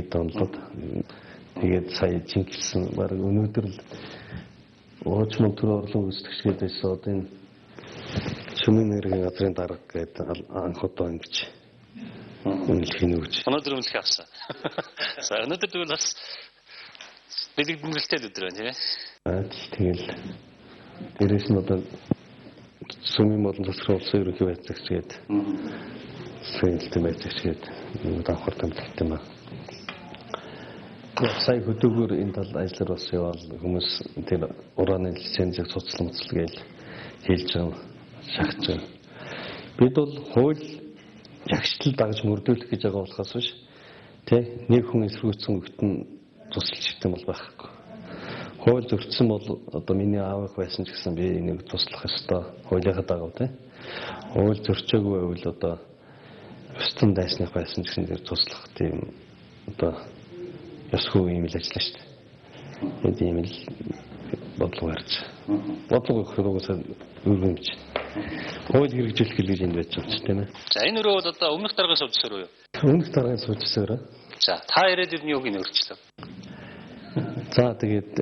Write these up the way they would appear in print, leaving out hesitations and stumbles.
Тэгээд онлоод тэгээд сая жинхэлсэн баг өнөөдөр л Уучман төр орлон гүйцэтгэгч гэдэг байсан. Одоо энэ Сүмийн нэргийн газрын дарга гэдэг анх удаа ингэж үнэлэх нь өгч. Өнөөдөр үнэлэх авсан. За өнөөдөр тэгвэл бас бэлэг бэмгэлтэй өдөр байна тийм ээ. Аа тэгэл дээрээс нь одоо сүмийн болон засгийн улсын ерөнхий байцаагч гэдэг засгийн байцаагч гэдэг нэг давхар тэмдэглэлт юм аа. Сая хөдөөгөр энэ тал ажиллаар бас яваал хүмүүс тэр ураны лицензийг цуцлан муцал гээл хэлж байгаа шахаж байгаа. Бид бол хууль ягштал дагаж мөрдүүлэх гэж байгаа болохоос биш тэ нэг хүн эсрүүцэн өгт нь тусалж гэдэг бол байхгүй. Хууль зөрчсөн бол одоо миний аавых байсан ч гэсэн би энийг туслах ёстой. Хуулийнхаа дагуу тэ. Хууль зөрчөөгүй байвал одоо бусдын дайсных байсан ч гэсэн тэр туслах тийм одоо ёсгүй юм л ажиллана шүү дээ. Тэгээд ийм л бодлого гарч. Бодлого гэхээр угаасаа өргөмж. Хууль хэрэгжүүлэх гэж энд байж байгаа ч тийм ээ. За энэ өрөө бол одоо өмнөх даргын сууж өрөө юу? Өмнөх даргын сууж өрөө. За та ирээд ер нь юуг нь өөрчлөв? За тэгээд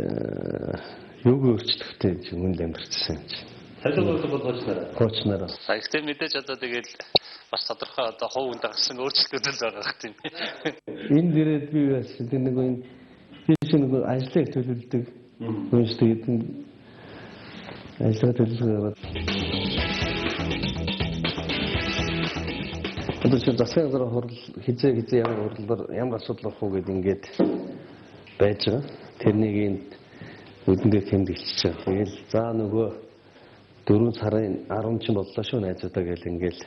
юуг өөрчлөхтэй гэж өмнө амьдэрсэн юм чи. Солиод бол хуучнараа. Хуучнараа. За ихтэй мэдээж одоо тэгээд бас тодорхой одоо хувь хүнд гарсан өөрчлөлтүүд л байгаа хэ тийм. Энд ирээд би бас тэр нэг энэ би чинь нэг ажлыг төлөвлөдөг. Үүнс тэгээд ажлаа төлөвлөгөө Одоо чи засгийн газрын хурал хизээ ямар хурлаар ямар асуудал орох уу гэд ингээд байж байгаа. Тэрнийг энд үдэндээ тэмдэглэж байгаа. Тэгэл за нөгөө 4 сарын 10 чинь боллоо шүү найзуудаа гэл ингээл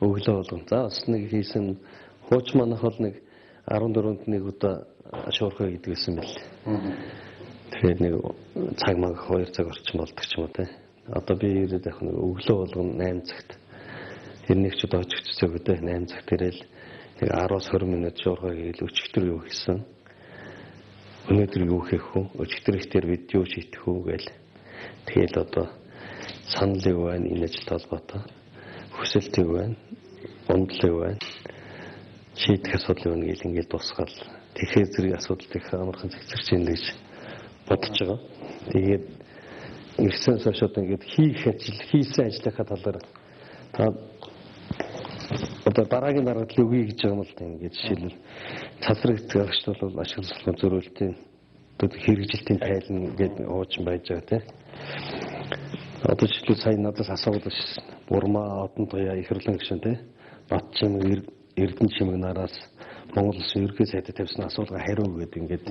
өглөө болгон. За бас нэг хийсэн хууч манах бол нэг 14-нд нэг удаа шуурхай гэдэг байсан бэл. Тэгэхээр нэг цаг маг 2 цаг орчим болдог ч юм уу те. Одоо би ирээд яг нэг өглөө болгон 8 цагт тэрнийг ч одоо очих цэцэгтэй 8 цагт ирээл нэг 10-аас 20 минут шуурхай хийгээл өчигдөр юу хийсэн. Өнөөдөр юу хийх вэ? Өчигдөр их дээр бид юу шийдэх үү гээл. Тэгэл одоо санал юу байна энэ ажилд холбоотой. Хүсэлт юу байна? Ундал юу байна? Шийдэх асуудал юу байна гэл ингээл дуусгаал. Тэгэхээр зэрэг асуудал их амархан зэгцэрч ийн гэж бодож байгаа. Тэгээд ирсэн хойш одоо ингээд хийх ажил, хийсэн ажлынхаа талаар та одоо дараагийн даргадлал өгье гэж байгаа юм л да ингээд жишээлбэл цацраг агшд бол ашиглах зөрөөлтийн одоо хэрэгжилтийн тайлан гэдэг хуучин байж байгаа тийм. Одоо жишээлбэл сая надаас асуугаад байсан. Бурмаа, Одон туяа, Ихэрлэн гişүн тийм. Бат чимэг, Эрдэнэ чимэг нараас Монгол улсын ерөнхий сайдад тавьсан асуулгын хариу гэдэг ингээд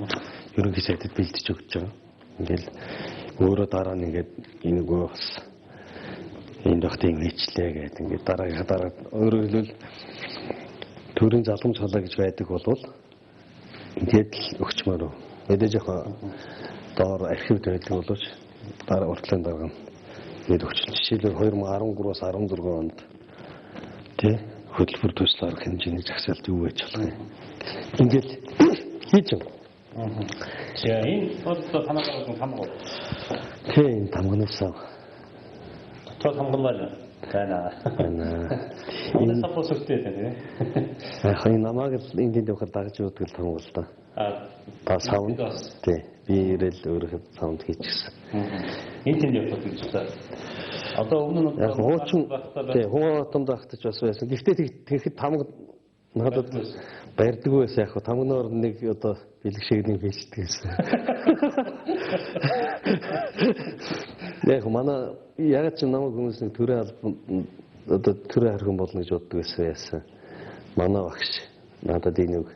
ерөнхий сайдад бэлдэж өгч байгаа. Ингээл өөрөө дараа нь ингээд энийг бас энд багт юм хийчлээ гэдэг ингээд дараагийнхаа дараа өөрөөр хэлбэл төрийн залгамж хоолой гэж байдаг болвол ингээд л өгчмөр. Мэдээж яг доор архивд байдаг боловч дараа уртлын дарга нь ингээд өгч. Жишээлбэл 2013-аас 16 онд тий хөтөлбөр төсөл арга хэмжээний жагсаалт юу байж болох юм. Ингээд хийж байгаа. За энэ бол танаа байгуулсан тамга. Тий энэ тамганаас Дотоод тамганаар байна. Байна. Энэ сапо сүртэй байна тийм. Яг энэ намайг л энд тэнд явахаар дагаж явдаг л тамга л да. Аа та савн. Тий. Би ирээл өөрийнхөө савнд хийчихсэн. Энд тэнд явах гэж байна. Одоо өмнө нь яг хуучин тий хуун атомд байхдаа ч бас байсан. Гэхдээ тэгэхэд тамга надад барьдаггүй байсан яг тамганаар нэг одоо бэлэг шиг нэг хийчихдэг гэсэн. Яг манай яг ч намайг хүмүүс нэг төрийн албан одоо төрийн харган болно гэж боддог байсан яасан. Манай багш надад энэ үг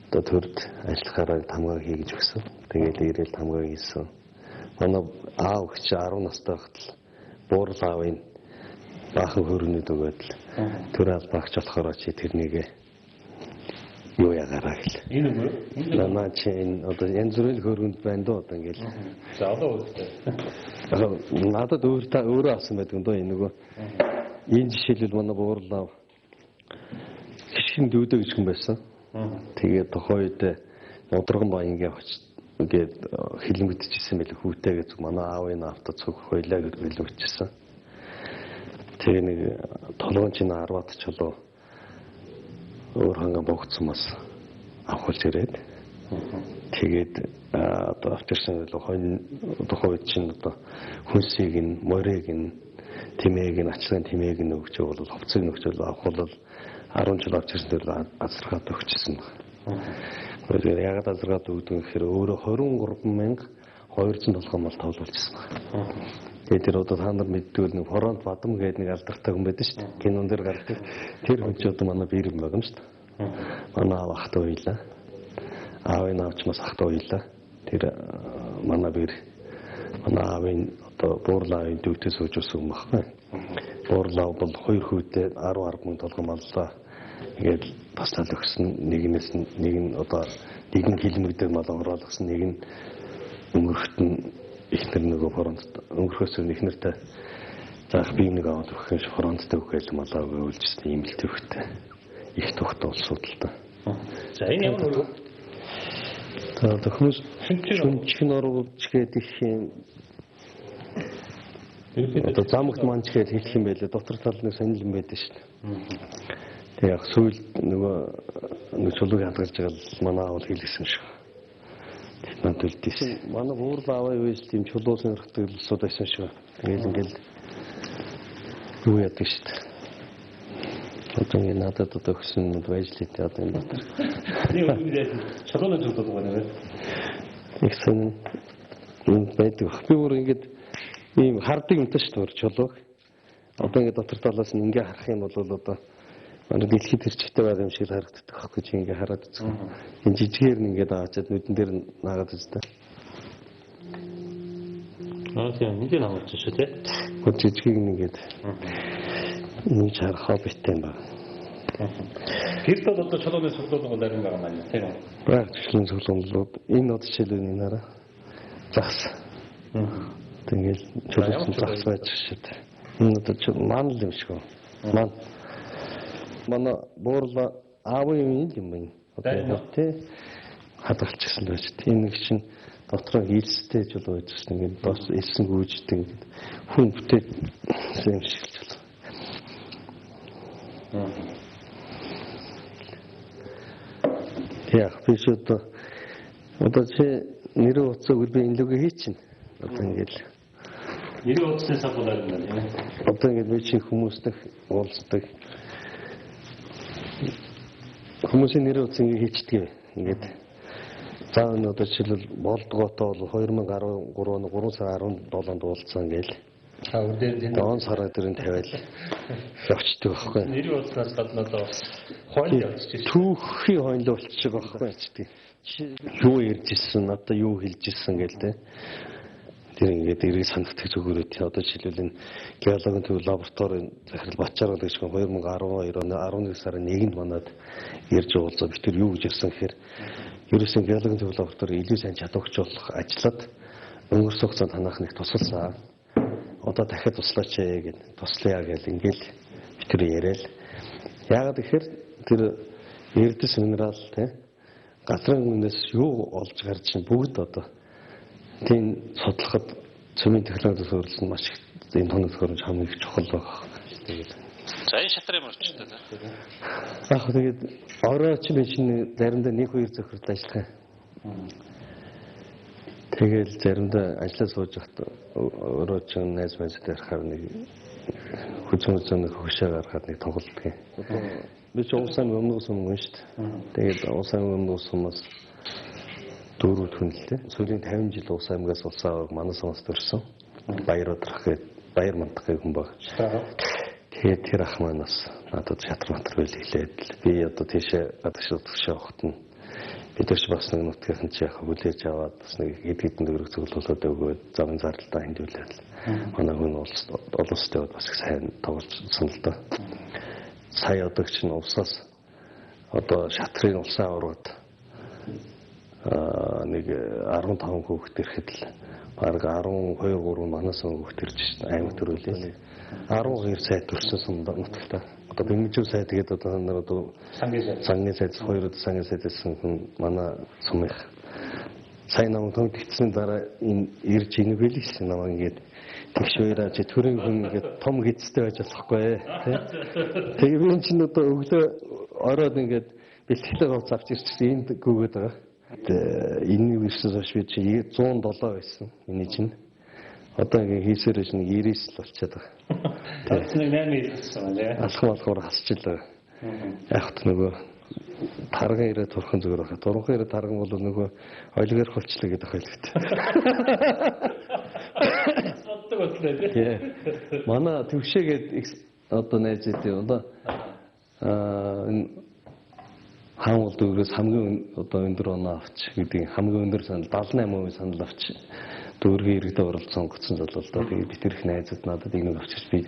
одоо төрд ажиллахаараа тамгаа хий гэж өгсөн. Тэгээд ирээл тамгаа хийсэн. Манай аав өгч 10 настай байхад л буурал аавын баахан хөрөнөд өгөөд л төрийн албаагч болохоор чи тэрнийг юу ягаараа гэл. Энэ үг үү? Намаа чи энэ одоо янз бүрийн хөрөнд байна дөө одоо ингээл. За одоо үүстэй. Надад өөр та өөрөө авсан байдаг юм дөө энэ нөгөө. Энэ жишээлбэл манай буурал аав хишгэн дүүдэ гэж хүн байсан. Тэгээд тухайн үед удраган баянгийн очиж ингээд хилэмгдчихсэн байл хүүтэй гэж манай аавын авто цуг хойлоо гэж хилэмгдчихсэн. Тэгээ нэг толгойн чинь 10-аад чулуу өөр хангаа богцсон бас авахулж ирээд тэгээд одоо авчирсан хонь тухайн үед чинь одоо хүнсийг нь, морийг нь, тэмээг нь, ачлагын тэмээг нь өгч бол хувцсыг нь өгч бол авах бол 10 жил авчирсан дээр азаргаад өгчсэн байна. Тэгэхээр яагаад азаргаад өгдөг юм гэхээр өөрөө 23,200 толгой мал тавлуулчихсан байна. Тэгээд тэр одоо та нар мэддэг нэг фронт бадам гэдэг нэг алдартай хүн байдаг шүү дээ. Кинон дээр гардаг. Тэр хүн ч одоо манай бие юм байгаа юм шүү дээ. Манай аав ахтай уйлаа. Аавын аавч бас ахтай уйлаа. Тэр манай бие манай аавын одоо буурлаа аавын дүүтэй сууж өссөн юм баггүй. Буурлаа бол хоёр хүүтэй 10 10 толгой маллаа. Ингээд таслал өгсөн. Нэгнээс нь нэг нь одоо нэгэн хилмэг дээр мал оруулсан, нэг нь өнгөрөхт нь эхнэр нөгөө фронт өнгөрөхөөс өмнө эхнэртэй заах би нэг аваад өгөх юм шиг фронттой өгөөл малаа өгөөлжсэн юм л төвхтэй. Их тухтай улсууд л та. За энэ ямар өргө? За хүмүүс шүнжин оргуулж гээд их юм. Одоо замагт манч гээд хэлэх юм байлээ. Дотор тал нэг сонир юм байдаг шүү дээ. Тэгээ яг сүүлд нөгөө нэг чулууг хадгалж байгаа л манай аав хэлсэн шиг. Тэд үлдээсэн. Манай буурл аваа юу гэж тийм чулуу сонирхдаг улсууд байсан шиг. Тэгэл ингээл юу яадаг шүү дээ. Одоо ингэ надад одоо өгсөн юм байж л дээ одоо энэ дотор. Би үгүй чулууны зүйлүүд байгаа нэ. Их сонин юм байдаг. Би бүр ингээд ийм хардаг юмтай шүү дээ чулууг. Одоо ингээд дотор талаас нь ингээ харах юм бол одоо манай дэлхийд хэрчтэй байгаа юм шиг л харагддаг байхгүй чи ингээ хараад үзсэн. Энэ жижигээр нь ингээд аваачаад нүдэн дээр наагаад үздэг. Аа тийм нэг нь аваач шүү тий. Гоо жижигийг нь ингээд нэг харах хоббитэй юм байна. Тэр бол одоо чулууны цуглуулга бол арин байгаа маань тийм үү? Баг чулууны цуглуулгууд энэ одоо жишээлбэл энэ хараа загас. Тэгэл чулууны загас байж шүү дээ. Энэ одоо маань л юм шиг. Маань манай буурла аавын юм юм байна. Одоо тий хадгалчихсан байж тий. Энэ нэг чинь дотроо илстэй чулуу байж шин ингээд доош элсэн гүйждэг ингээд хүн бүтээсэн юм шиг чулуу. Яг би ч одоо чи нэрээ утсаа үл би энэ лүгэ хийчин. Одоо ингээд нэрээ утсны савлаа юм байна тийм ээ. Одоо ингээд би чи хүмүүстэй уулздаг. Хүмүүсийн нэрээ утас ингэ хийчдэг. Ингээд за энэ одоо жишээлбэл болдгоотой бол 2013 оны 3 сарын 17-нд уулзсан гээл. А өдөр он сараа дөрөнд тавиал явчихдаг байхгүй. Нэрээ утаснаас гадна одоо бас хойно явчихж. Түүхийн хойно болчихж байгаа байхгүй. Юу ярьж ирсэн, надад юу хэлж ирсэн гээл те. Тэр ингээд эрийг санагдах зүгээр үү. Одоо жишээлбэл энэ геологийн төв лабораторийн захирал Батчаргал гэж 2012 оны 11 сарын 1-нд манад ирж уулзаа. Би тэр юу гэж ярьсан гэхээр ерөөсөн геологийн төв лаборатори илүү сайн чадварч болох ажиллаад өнгөрсөн хугацаанд танах нэг тусалсан. Одоо дахиад туслаач ээ гэд туслая гэл ингээл би тэр яриад. Яагаад гэхээр тэр эрдэс минерал те газрын үнээс юу олж гарч ин бүгд одоо тийм судлахад цөмийн технологи суурилсан маш их ийм тоног төхөөрөмж хамгийн их чухал байгаа. Тэгээд за энэ шатрын мөрчтэй та. Яг тэгээд орой чи би чинь заримдаа нэг хоёр зөхөрт ажиллах юм. Тэгэл заримдаа ажиллаа сууж байхад өрөө чинь найз майзтай ярихаар нэг хүзүүн нэг хөшөө гаргаад нэг тоглолдог юм. Би чи Улс аймаг өмнөх сум хүн шүү дээ. Тэгээд Улс аймаг өмнөх сумаас дөрөв хүн л дээ. Сүүлийн 50 жил Улс аймагаас улс аваг манай сумаас төрсөн. Баяр удрах гээд Баяр мандах гэх хүн баг. Тэгээд тэр ах маань бас надад шатар матар байл хэлээд би одоо тийшээ гадагш утгашаа явахт нь бид нар ч бас нэг нутгийнхан чи яг хүлээж аваад бас нэг хэд хэдэн төгрөг зөвлөлөөд өгөөд замын зардалдаа хэмжүүлээд манай хүн улстай бас их сайн тоглосон л доо. Сая одоо чинь улсаас одоо шатрын улсын аваргад нэг 15 хүүхэд ирэхэд л бараг 12 3 манаас хүүхэд ирж шин аймаг төрүүлээ. 12 сайд төрсөн сум нутагта. Одоо бэмжүү сайд гэдэг одоо нар одоо сангийн сайд хоёр удаа сангийн сайд гэсэн хүн манай сумынх. Сайн намайг томдгдсон дараа энэ ирж инвэл гэсэн намайг ингээд тэгш хоёраа чи төрийн хүн ингээд том гидстэй байж болохгүй тий. Тэгээ би чинь одоо өглөө ороод ингээд Бэлтгэлээ хувц авч ирчихсэн энд гүгээд байгаа. Энэ ирсэн хойш би чи 107 байсан. Миний чинь. Одоо ингээ хийсээр чинь 99 л болчиход байгаа. Нэг 8 хэлсэн байна тий. Алхам алхамаар хасчихлаа. Яг хот нөгөө тарган ирээд турхан зүгээр байна. Турхан ирээд тарган бол нөгөө олигарх болчлаа гэдэг ойлголт. Боддог бодлоо тий. Манай төвшөөгээд одоо найз идэв. Одоо энэ хаан уул дүүргээс хамгийн одоо өндөр оноо авч гэдэг хамгийн өндөр санал 78% санал авч дүүргийн иргэдээ оролцсон сонгогдсон залуу л доо. Тэгээд би тэр их найзууд надад энийг авчирч би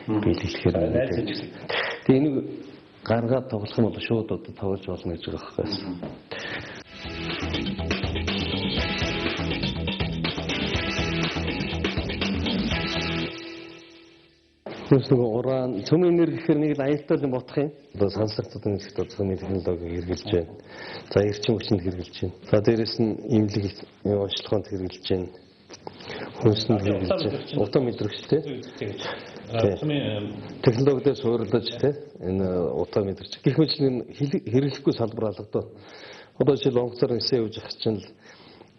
биелүүлэхээр байна. Тэгээд энийг гаргаад тоглох юм бол шууд одоо тоглож болно гэж байгаа байхгүй. Хүмүүс нөгөө уран цөмийн энерги гэхээр нэг л аюултай юм бодох юм. Одоо сансар тутам гэхдээ цөмийн технологиг хэрэгжилж байна. За эрчим хүчинд хэрэгжилж байна. За дээрэс нь имлэг онцлогоонд хэрэгжилж байна. Хүнсэнд хэрэгжилж байна. Утаа мэдрэгчтэй. Технологиудаар суйрлаж тий энэ утаа мэдрэгч. Гэх мэт энэ хэрэглэхгүй салбар алгадаа. Одоо жишээл онгоцоор нисээ явж явах чинь л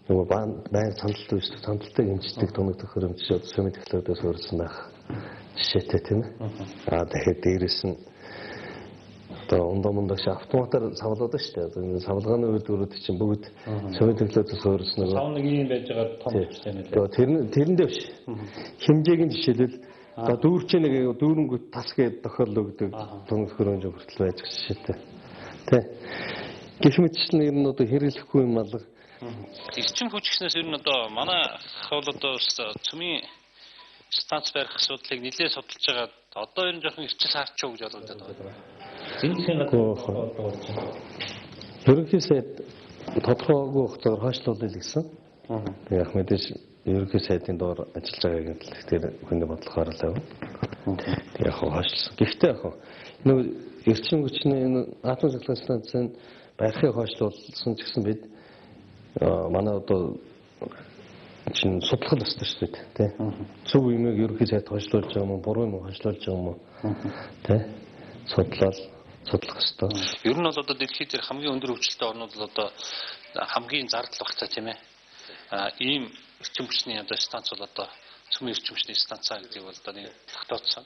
нөгөө байнга сандалтай үүсдэг, сандалтай хэмждэг тунаг төхөөрөмж одоо цөмийн технологиудаар суйрлсан байх жишээтэй тийм ээ. Аа тэгэхээр дээрэс нь одоо ундаа мундагш автоматар савлаад шүү дээ. Одоо энэ савлгааны үйлдвэрүүд чинь бүгд цөмийн технологиудаар суйрлсан нөгөө сав нэг юм байж байгаа том жишээ нэ. Тэрэндээ биш. Хэмжээг нь жишээлбэл за дүүрчээ нэг дүүрэнгүүт тас гээд тохиолдол өгдөг тунаг төхөөрөмж хүртэл байж жишээтэй. Тэ. Гэх мэтчлэн ер нь одоо хэрэглэхгүй юм алга. Эрчим хүч гэснээс ер нь одоо манай бол одоо цөмийн станц барих асуудлыг нэлээд судалж байгаа. Одоо ер нь жоохон эрчил саарч уу гэж ойлгоод байна. Энэ засгийн газар ерөнхий сайд тодорхойгүй хугацаагаар хойшлуулъя л гэсэн. Тэгээ яг мэдээж ерөнхий сайдын доор ажиллаж байгаа гэдэг тэр хүний бодлохоор л байна. Тэгээ яг хойшлсон. Гэхдээ яг нөгөө эрчим хүчний энэ атом цахилгаан станцын барихыг хойшлуулсан ч гэсэн бид манай одоо чинь судлах л ёстой шүү дээ тий. Зөв юмыг ерөнхий сайд хойшлуулж байгаа юм уу, буруу юм хойшлуулж байгаа юм уу тий. Судлаад судлах ёстой. Ер нь бол одоо дэлхийд дээр хамгийн өндөр хөгжилтэй орнууд бол одоо хамгийн зардал багтаа тийм ээ. Ийм эрчим хүчний одоо станц бол одоо цөмийн эрчим хүчний станцаа гэдэг бол одоо нэг тогтооцсон.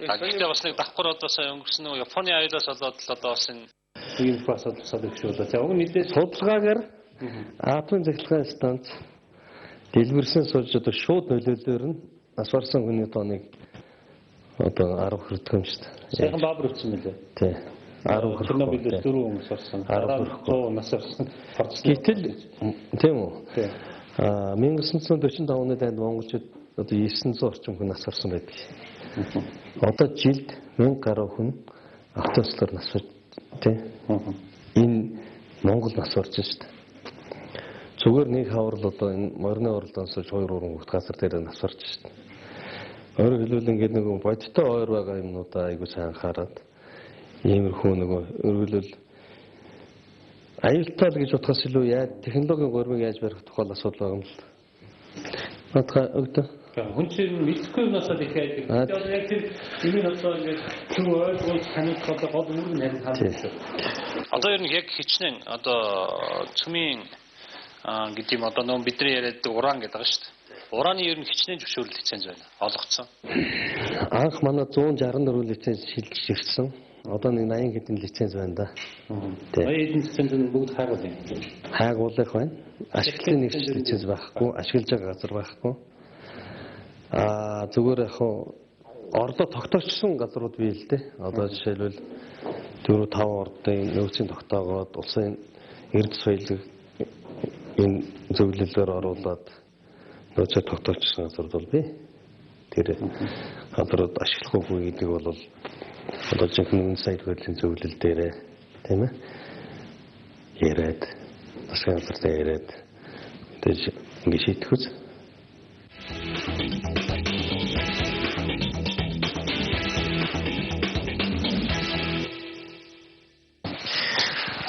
Гэхдээ бас нэг давхар одоо сая өнгөрсөн нэг Японы аюулаас болоод л одоо бас энэ ийм асуудал асуудал гэж байна. Уг нь нэлээд судалгаагаар атомын цахилгаан станц дэлгэрсэн сууж одоо шууд нөлөөллөөр нь нас барсан хүний тооныг одоо 10 хүрдэг юм шүү дээ. Сайхан баабар өгсөн мөлий. Тий. 10 хүрэх. Чернобылд 4 хүмүүс орсон. 10 нас барсан. Гэтэл тийм үү? Тий. 1945 оны дайнд монголчууд одоо 900 орчим хүн нас барсан байдаг. Одоо жилд 1000 гаруй хүн автобуслаар нас барж тий. Энэ Монгол нас барж шүү дээ. Зүгээр нэг хаврал одоо энэ морины оролдоноос хойш хоёр уран хүүхд газар дээр нас барж шүү дээ. Өөрөөр хэлбэл ингээд нэг бодиттой ойр байгаа юмнуудаа айгуу сайн анхаарат иймэрхүү нөгөө өөрөөр хэлбэл аюултай л гэж бодохоос илүү яаж технологийн гурмыг яаж барих тухай асуудал байгаа юм л. Надаа өгдөө. Хүн чинь мэдхгүй юмнасаа их яадаг. Тэгээд одоо яг тэр юм одоо ингээд зөв ойлгуулж таниулах одоо гол үүрэг нь харин хаана. Одоо ер нь яг хичнээн одоо цөмийн гэдэг юм одоо нөө бидний яриад уран гэдэг байгаа шүү дээ. Ураны ер нь хичнээн зөвшөөрөл лиценз байна. Олгоцсон. Анх манай 164 лиценз шилжиж ирсэн. Одоо нэг 80 хэдэн лиценз байна да. 80 хэдэн лиценз нь бүгд хайгуул юм. Хайгуулах байна. Ашиглалтын нэгж лиценз байхгүй, ашиглаж байгаа газар байхгүй. Зүгээр яг орлоо тогтоочсон газрууд бий л дээ. Одоо жишээлбэл 4 5 ордын нөөцийн тогтоогоод улсын эрд соёлыг энэ зөвлөлөөр оруулаад нөөцөө тогтоочсон газрууд бол бий. Тэр газрууд ашиглахгүй гэдэг бол одоо жинхэнэ үндэсний аюул байдлын зөвлөл дээрээ тийм ээ яриад засгийн газартай яриад тэгж ингэ шийдэх үз.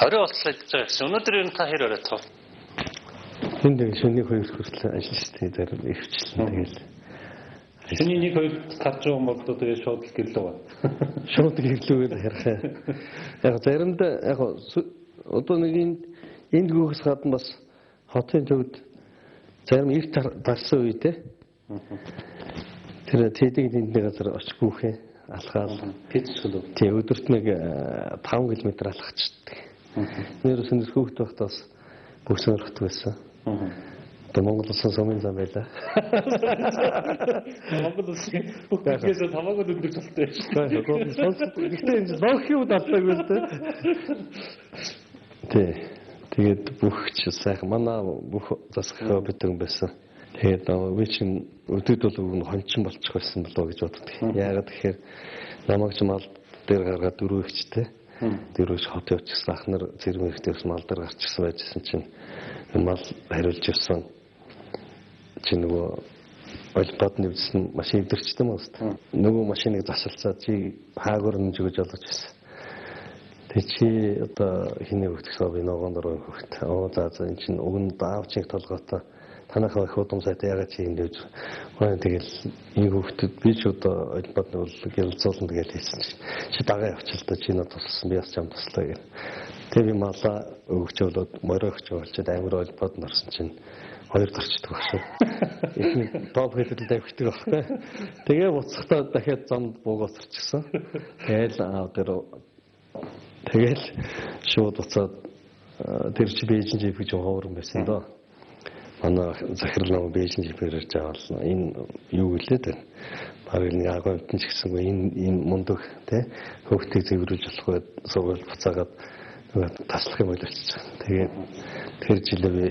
Орой болтлоо идэж байгаа гэсэн. Өнөөдөр ер нь та хэр орой тав? Энд нэг шөнийн хоёр хүртэл ажиллаж шүү дээ. Зарим ихвчлэн тэгэл Шөнийн 1 2 тарж байгаа юм бол тэгээ шууд л гэрлөө байна. Шууд гэрлүүгээр ярих. Яг заримдаа яг одоо нэг энд гүйхээс гадна бас хотын төвд зарим их дарсан үе те. Тэр тэдэг тэндний газар очих гүйхээ алхаал. Тэцсгэл. Тий, өдөрт нэг 5 км алхачдаг. Нэр сүнс хүүхд байхдаа бас бүх сонирхдаг байсан. Одоо Монгол улсын сумын зам байлаа. Монгол улсын бүх зүйлээс хамаагүй өндөр талтай шүү дээ. Гэхдээ энэ логикийн үд алдаагүй л дээ. Тий. Тэгээд бүх ч сайхан манай бүх засах битэн байсан. Тэгээд би чинь өдөд бол уг нь хончин болчих байсан болоо гэж боддог. Яагаад гэхээр намайг ч мал дээр гаргаад дөрөв ихчтэй. Дөрөвч хот явчихсан, ах нар зэрэг мэрэгтэй бас мал дээр гарчихсан байжсэн чинь мал хариулж явсан. Чи нөгөө олимпиад нэвдсэн машин эвдэрчтэй юм байна. Нөгөө машиныг засалцаад чи хаагур нэмж өгөж олгож байсан. Тэг чи одоо хиний хөвгт гэсэн би ногоон дөрөв хөвгт. Оо за за эн чинь уг нь даавчиг толгойтой танайхаа их удам сайтай ягаад чи юм дэж. Тэгэл энэ хөвгтөд би ч одоо олимпиад бол гялцуулна гэж хэлсэн чи. Чи дагаа явчих л да, чи надад тусалсан, би бас чам туслаа гэх. Тэг би малаа өгч болоод морио өгч болчиход амир олимпиад орсон чинь хоёр гарчдаг баг шүү. Эхний топ хэдэл тавьчихдаг байхгүй. Тэгээ буцахдаа дахиад замд буугаас орчихсон. Тэгэл аав дээр тэгэл шууд буцаад тэр чи Бээжин жип гэж ховор байсан доо. Манай захирал нам Бээжин жипээр ирж байгаа бол энэ юу гэлээ дээ. Бараг нэг агуу амтэн ч гэсэнгүй энэ мундаг тий хөөхтийг зэврүүлж болохгүй сургууль буцаагаад таслах юм болчихсон. Тэгээд тэр жилээ би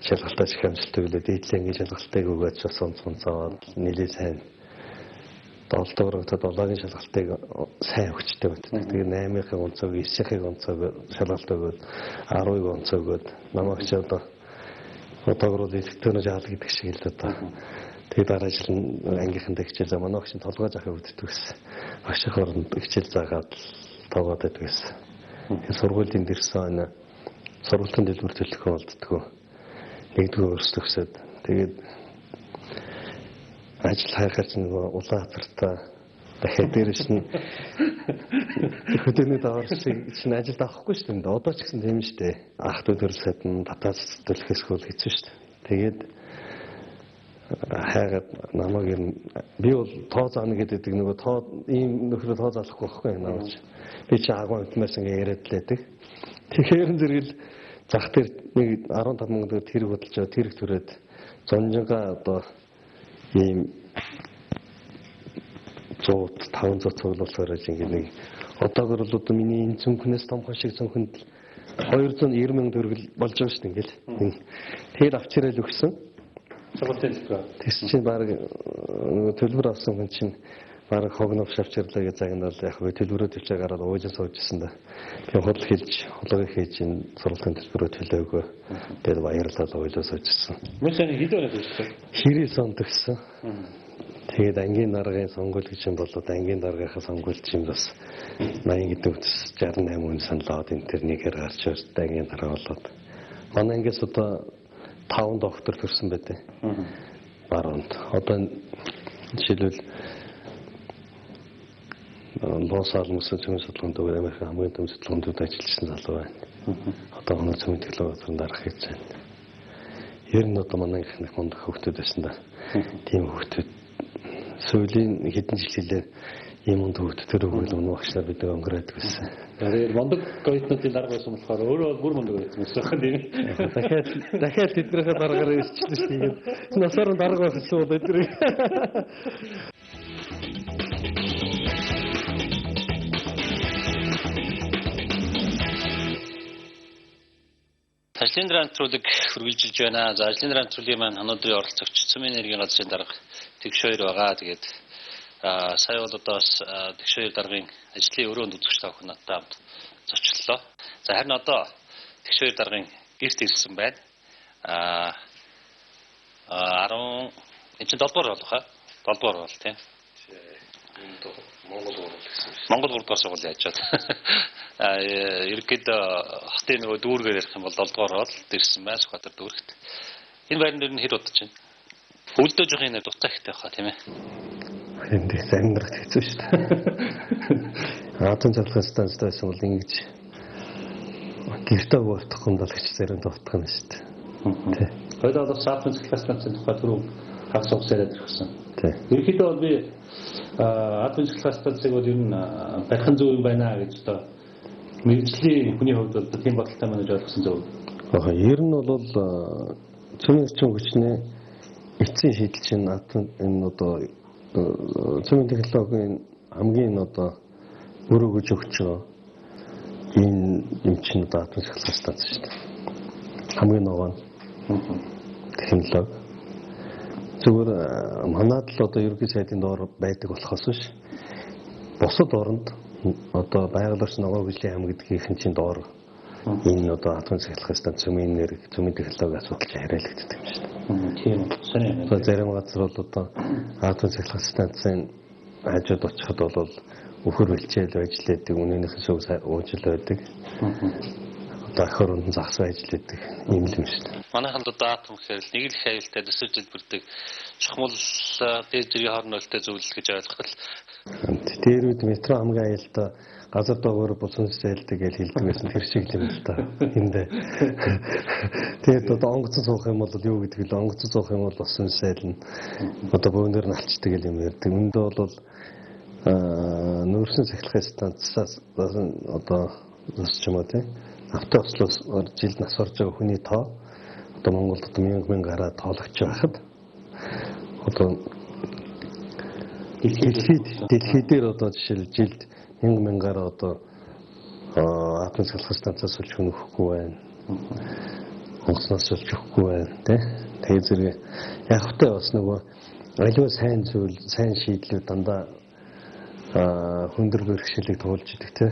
шалгалтаа их амжилттай билээ. Дээдлийн ангийн шалгалтыг өгөөд бас онц онцоод нэлээд сайн 7 дугаар 7-гийн шалгалтыг сайн өгчтэй байдаг. Тэгээ 8-ийн онцог, 9-ийн онцог шалгалт өгөөд 10-ыг онцог өгөөд намайг ч одоо одоогор бол электроноор жаал гэдэг шиг л одоо. Тэгээ дараа жил нь ангийнхандаа хичээл заа. Манай багш нь толгой заахыг өгдөг гэсэн. Багшийн оронд хичээл заагаад тоогоод байдаг гэсэн. Тэгээ сургуулийн дэрсэн энэ сургуулийн дэлгүүр төлөхөө болддгоо. Нэгдүгээр өрсөлдөхсөд тэгээд ажил хайхаар ч нөгөө улаан хацартаа дахиад дээрэс нь хөдөөний даваар шиг чинь ажилд авахгүй шүү дээ. Одоо ч гэсэн тийм шүү дээ. Ах дүү төрөл сайд нь татаас төлөхөөс хөл хэцүү шүү дээ. Тэгээд хайгаад намайг юм би бол тоо заана гэдэг нөгөө тоо ийм нөхрөө тоо заалахгүй байхгүй намайг. Би чи агуу амтмаас ингээ яриад л байдаг. Тэгэхээр зэрэгэл зах дээр нэг 15 мянга төгрөг тэрэг хөдөлж байгаа тэрэг төрөөд зонжингаа одоо ийм 100 500 цуглуулсаар ингээ нэг одоогор бол одоо миний энэ цүнхнээс томхон шиг цүнхэнд 290 мянга төгрөг болж байгаа шүү дээ ингээл. Тэгэхээр авч ирээл өгсөн. Сургуулийн төлбөр. Тэгс чинь баг нөгөө төлбөр авсан хүн чинь баг хогнов шавчирлаа гэж загнаал яг би төлбөрөө төлж гараад уйлан сууж исэн да. Би худал хэлж хулгай хийж энэ сургуулийн төлбөрөө төлөөгөө. Тэгээд баярлалаа уйлан сууж исэн. Мөн хэд өнөө төгссөн? 99 он төгссөн. Тэгээд ангийн даргын сонгуул гэж юм болоод ангийн даргынхаа сонгуульд чинь бас 80 гэдэг үтс 68 үн санал аваад энэ төр нэгээр гарч ирсэн ангийн дарга болоод. Манай ангиас одоо 5 доктор төрсэн байдаг. Баруунд. Одоо жишээлбэл Лос Аламосын цөмийн судалгаанд төвд Америк хамгийн том судалгаанд төвд ажилласан залуу байна. Одоо хоног цөмийн технологи газрын дарга хийж байна. Ер нь одоо манай ангийнх мундаг хүүхдүүд байсан да. Тийм хүүхдүүд сүүлийн хэдэн жил хэлээ ийм мундаг хүүхдүүд төр өгөөл өнөө багш нар бид өнгөрөөд гэсэн. Тэгээд мундаг оюутнуудын дарга байсан болохоор өөрөө бол бүр мундаг оюутан байсан байх тийм. Дахиад тэднийхээ даргаар ирчихлээ шүү дээ. Насаар нь дарга байх гэсэн бол эдгээр. Ажлын нэвтрүүлэг үргэлжилж байна. За ажлын нэвтрүүлгийн маань өнөөдрийн оролцогч Цөмийн энергийн газрын дарга Тэгш хоёр байгаа. Тэгээд сая бол одоо бас Тэгш хоёр даргын ажлын өрөөнд үзэгч та бүхэн надтай хамт зочлолоо. За харин одоо Тэгш хоёр даргын гэрт ирсэн байна. 10 энэ чинь 7 дугаар болох аа. 7 дугаар бол тийм. Монгол гурвал гэсэн. Монгол 3 дугаар сургууль яаж чад. Ерөнхийдөө хотын нөгөө дүүргээр ярих юм бол 7 дугаар бол ирсэн байна Сүхбаатар дүүрэгт. Энэ байран дээр нь хэр удаж байна? Өлдөө жоох юм дутаа ихтэй байхаа тийм ээ. Эндээс амьдрах хэцүү шүү дээ. Атом цахилгаан станцтай байсан бол ингэж гэртээ болтохгүй юм бол гэж зарим дутах юм шүү дээ. Тий. Хоёулаа бол атом цахилгаан станцын тухай түрүү хагас угс яриад ирсэн. Тий. Ерөнхийдөө бол би атом цахилгаан станцыг бол ер нь барих зөв юм байна гэж одоо мэргэжлийн хүний хувьд бол тийм бодолтой маань гэж ойлгосон зөв. Аа ер нь бол цөмийн эрчим хүчний эцсийн шийдэл чинь атом энэ одоо цөмийн технологийн хамгийн одоо өрөөгөж өгч байгаа энэ юм чинь одоо атом цахилгаан станц шүү дээ. Хамгийн ногоон технологи. Зүгээр манад л одоо ерөнхий сайдын доор байдаг болохоос биш бусад оронд одоо байгаль орчин ногоон хөгжлийн хам гэдгийнхэн чинь доор энэ одоо атом цахилгаан станц цөмийн энерги, цөмийн технологи асуудал чинь хариалагддаг юм шүү дээ. Тийм сони юм. Одоо зарим газар бол одоо атом цахилгаан станцын хажууд очиход бол үхэр бэлчээл байж лээдэг, үнэнийхэн шүүг уужил байдаг. Одоо ах оронд загас байж лээдэг юм л юм шүү дээ. Манайханд одоо атом гэхээр л нэг л их аюултай төсөв дэлбэрдэг чухмал дээд зэргийн хооронд өлтөө зөвлөл гэж ойлгох л. Тэр үед метро хамгийн аюултай газар доогоор булсан зээлдэг гэж хэлдэг байсан тэр шиг юм л та. Энд. Тэгээд одоо онгоцон суух юм бол юу гэдэг вэ? Онгоцон суух юм бол бас зээлнэ. Одоо бөөнөр нь алчдаг гэл юм ярьдаг. Үүндээ бол нүүрсэн цахилгаан станцаас одоо бас ч юм уу тийм автоослоос жилд нас орж байгаа хүний тоо одоо Монголд одоо 1000 гараа тоологч байхад одоо дэлхий дээр одоо жишээл жилд 1000 гараа одоо атом цахилгаан станцаас үлж хүн өгөхгүй байна. Онгоцноос үлж өгөхгүй байна тий. Тэгээ зэрэг яг хөтэй бас нөгөө аливаа сайн зүйл, сайн шийдлүүд дандаа хүндэр бэрхшээлийг туулж идэг тий.